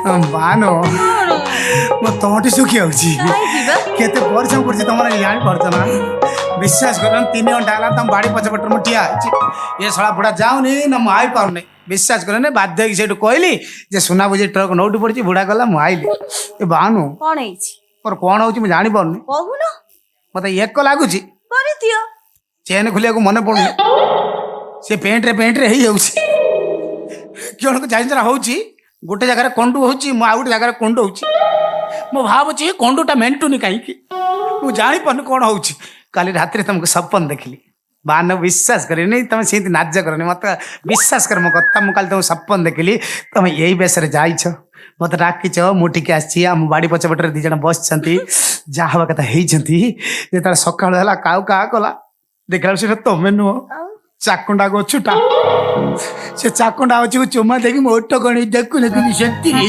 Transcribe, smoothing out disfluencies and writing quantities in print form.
ବାନ, ମୋ ତଣ୍ଟି ଶୁଖି ଯାଉଛି। କାହିଁକି ବା? କେତେ ପରିଶ୍ରମ କରୁଛି ତମର ଜାଣିପାରୁଛ ନା? ବିଶ୍ୱାସ କର, 3 ଘଣ୍ଟା ହେଲା ତମ ବାଡ଼ି ପଛପଟରେ ମୁଁ ଠିଆ ହେଇଛି। ଏ ଶଳା ବୁଢ଼ା ଯାଉନି ନା, ମୁଁ ଆଇପାରୁନି। ବିଶ୍ୱାସ କରନି, ବାଧ୍ୟ ହେଇକି ସେଇଠୁ କହିଲି ଯେ ସୁନା ବୁଝି ଟ୍ରକ୍ ନଉଟି ପଡ଼ିଛି। ବୁଢ଼ା ଗଲା, ମୁଁ ଆଇଲି। ଏ ବାନୁ। କଣ ହେଇଛି? ମୋର କ'ଣ ହଉଛି ମୁଁ ଜାଣିପାରୁନି। କହୁନ। ମତେ ଏକ ଲାଗୁଛି। କରିଦିଅ। ଚେନ୍ ଖୋଲିବାକୁ ମନେ ପଡୁନି, ସେ ପେଣ୍ଟରେ ପେଣ୍ଟରେ ହେଇଯାଉଛି। ଜଣକୁ ଜାଣିଛ ନା, ହଉଛି ଗୋଟେ ଜାଗାରେ କଣ୍ଡୁ ହଉଛି, ମୁଁ ଆଉ ଗୋଟେ ଜାଗାରେ କଣ୍ଡୁ ହଉଛି। ମୁଁ ଭାବୁଛି କଣ୍ଡୁଟା ମେଣ୍ଟୁନି କାହିଁକି, ମୁଁ ଜାଣିପାରୁନି କ'ଣ ହଉଛି। କାଲି ରାତିରେ ତମକୁ ସପନ ଦେଖିଲି ବାନ। ବିଶ୍ୱାସ କରିନି, ତମେ ସେମିତି ନାଜ କରନି, ମତେ ବିଶ୍ୱାସ କର ମୋ କଥା। ମୁଁ କାଲି ତମକୁ ସପନ ଦେଖିଲି, ତମେ ଏଇ ବେଶରେ ଯାଇଛ, ମତେ ଡାକିଛ, ମୁଁ ଟିକେ ଆସିଛି। ଆମ ବାଡ଼ି ପଛପଟରେ 2 ଜଣ ବସିଛନ୍ତି, ଯାହା ହବା କଥା ହେଇଛନ୍ତି। ଯେତେବେଳେ ସକାଳୁ ହେଲା, କାଉ କାହା କଲା, ଦେଖିଲା ବେଳକୁ ସେଇଟା ତମେ ନୁହଁ। ଆଉ? ଚାକୁଣ୍ଡା ଗଛଟା। ସେ ଚାକୁଣ୍ଡା ଗଛକୁ ଚୁମା ଦେଇକି ମୋ ଓଠ କଣ ଦେଖୁ ଦେଖୁନି ସେତିକି।